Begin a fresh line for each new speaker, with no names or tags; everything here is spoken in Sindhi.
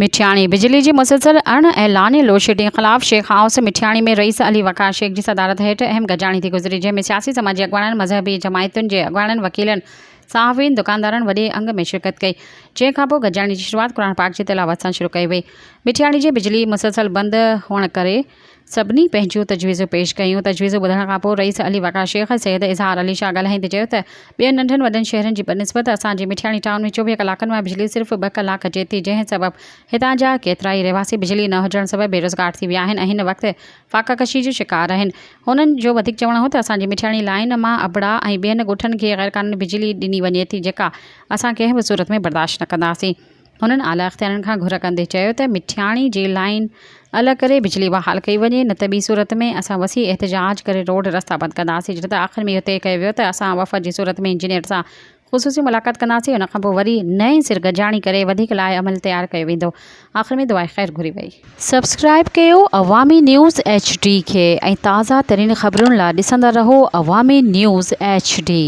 مٺياڻي، بجلي جي مسلسل اڻ اعلانيل لوڊشيڊنگ خلاف شيخ هائوس مٺياڻي ۾ رئيس علي وقار شيخ جي صدارت هيٺ اهم گڏجاڻي ٿي گذري، جنهن ۾ سياسي سماجي اڳواڻن، مذهبي جماعتن جي اڳواڻن، وڪيلن، صحافين، دڪاندارن وڏي انگ ۾ شرڪت ڪئي، جنهن کانپوء گڏجاڻي جي شروعات قرآن پاڪ جي تلاوت سان شروع ڪئي وئي. مٺياڻي جي بجلي مسلسل بند هئڻ ڪري سڀني پنهنجون تجويزون پيش ڪيون. تجويزون ٻڌڻ کانپوء رئيس علي وقار شيخ ۽ سيد اظهار علي شاهه ڳالهائيندي چيو ته ٻين ننڍن وڏن شهرن جي بنسبت اسان جي مٺياڻي ٽائون ۾ 24 ڪلاڪن مان بجلي صرف ٻه ڪلاڪ اچي ٿي جنهن سبب هتان جا ڪيترائي رهواسي بجلي نه هجڻ سبب بيروزگار ٿي ويا آهن ۽ هن وقت فاقه ڪشي جو شڪار آهن. هنن جو وڌيڪ چوڻ هو ته اسان جي مٺياڻي لائين مان ابڙا ۽ ٻين ڳوٺن کي غيرقانوني بجلي ڏني وڃي ٿي جيڪا اسان ڪنهن به صورت ۾ برداشت نه ڪنداسين. هنن اعليٰ اختيارين کان گهر ڪندي چيو ته مٺياڻي جي لائين الڳ ڪري بجلي بحال ڪئي وڃي نه ته ٻي صورت ۾ اسان وسيع احتجاج ڪري روڊ رستا بند ڪنداسين جڏهن ته آخر ۾ اهو طئي ڪيو ويو ته اسان وفد جي صورت ۾ انجنيئر سان خصوصي ملاقات ڪنداسين ان کانپوء وري نئين سر گڏجاڻي ڪري وڌيڪ لاء عمل تيار ڪيو ويندو آخر ۾ دعاء خير گهري وئي. سبسڪرائيب ڪيو عوامي نيوز ايڇ ڊي کي ۽ تازه ترين خبرن لا ڏسندا رهو عوامي نيوز ايڇ ڊي.